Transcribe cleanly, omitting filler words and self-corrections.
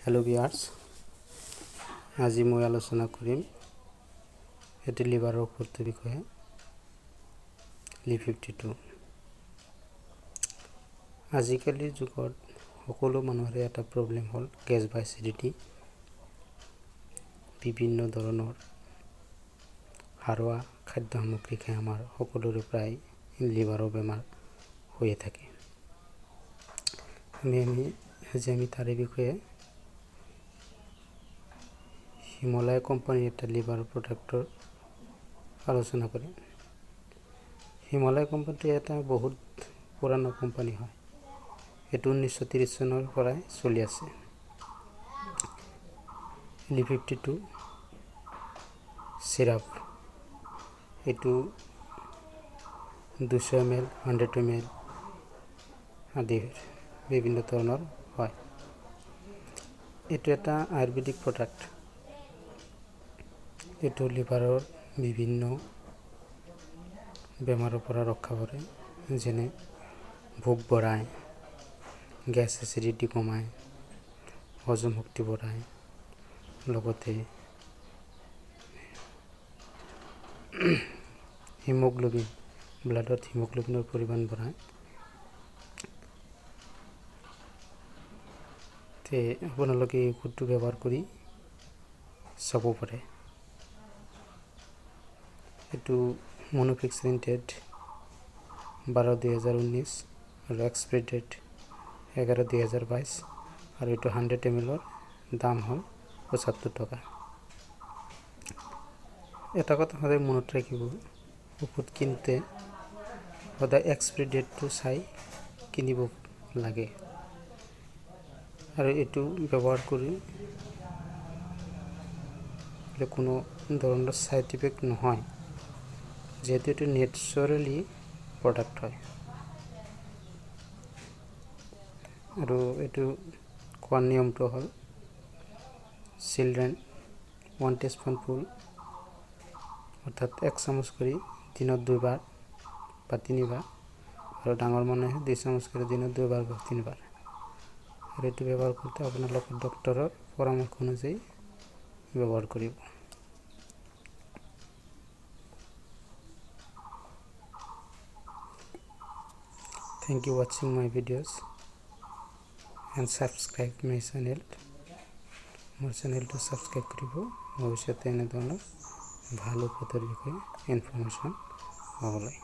Hello' viewers, আজি মই আলোচনা কৰিম এটি লিভাৰৰ ঔষধটোৰ বিষয়ে, লি 52। আজিকালিৰ যুগত সকলো মানুহৰে এটা প্ৰব্লেম হ'ল গেছ বা এচিডিটি। বিভিন্ন ধৰণৰ সাৰুৱা খাদ্য সামগ্ৰী খাই আমাৰ সকলোৰে প্ৰায় লিভাৰৰ বেমাৰ হৈয়ে থাকে। আমি আমি আজি আমি তাৰে বিষয়ে হিমালয় কোম্পানীৰ এটা লিভাৰ প্ৰডাক্টৰ আলোচনা কৰিম। হিমালয় কোম্পানীটো এটা বহুত পুৰণা কোম্পানী হয়। এইটো 1930 চনৰ পৰাই চলি আছে। লি 52 চিৰাপ, এইটো 200 এম এল, 100 এম এল আদি বিভিন্ন ধৰণৰ হয়। এইটো এটা আয়ুৰ্বেদিক প্ৰডাক্ট। এইটো লিভাৰৰ বিভিন্ন বেমাৰৰ পৰা ৰক্ষা কৰে, যেনে ভোক বঢ়ায়, গেছ এচিডিটি কমায়, হজম শক্তি বঢ়ায়, লগতে হিমোগ্ল'বিন, ব্লাডত হিমোগ্ল'বিনৰ পৰিমাণ বঢ়ায়। তে আপোনালোকে এই ঔষধটো ব্যৱহাৰ কৰি চাব পাৰে। এইটো মেনুফেকচাৰিং ডেট 12/2019 আৰু এক্সপাইৰী ডেট 11/2022 আৰু এইটো 100 এম এলৰ দাম হ'ল 75 টকা। এটা কথা সদায় মনত ৰাখিব, ঔষধ কিনোতে সদায় এক্সপাইৰী ডেটটো চাই কিনিব লাগে। আৰু এইটো ব্যৱহাৰ কৰি কোনো ধৰণৰ ছাইড ইফেক্ট নহয়, যিহেতু এইটো নেচাৰেলি প্ৰডাক্ট হয়। আৰু এইটো খোৱাৰ নিয়মটো হ'ল চিলড্ৰেন 1 টিস্পুন ফুল, অৰ্থাৎ 1 চামুচ কৰি দিনত দুবাৰ বা তিনিবাৰ, আৰু ডাঙৰ মানুহে 2 চামুচ কৰি দিনত দুবাৰ বা তিনিবাৰ। আৰু এইটো ব্যৱহাৰ কৰোঁতে আপোনালোকৰ ডক্তৰৰ পৰামৰ্শ অনুযায়ী ব্যৱহাৰ কৰিব। Thank you watching my videos and subscribe my channel. মোৰ চেনেলটো ছাবস্ক্ৰাইব কৰিব, ভৱিষ্যতে এনেধৰণৰ ভাল ঔষধৰ বিষয়ে ইনফৰ্মেশ্যন পাবলৈ।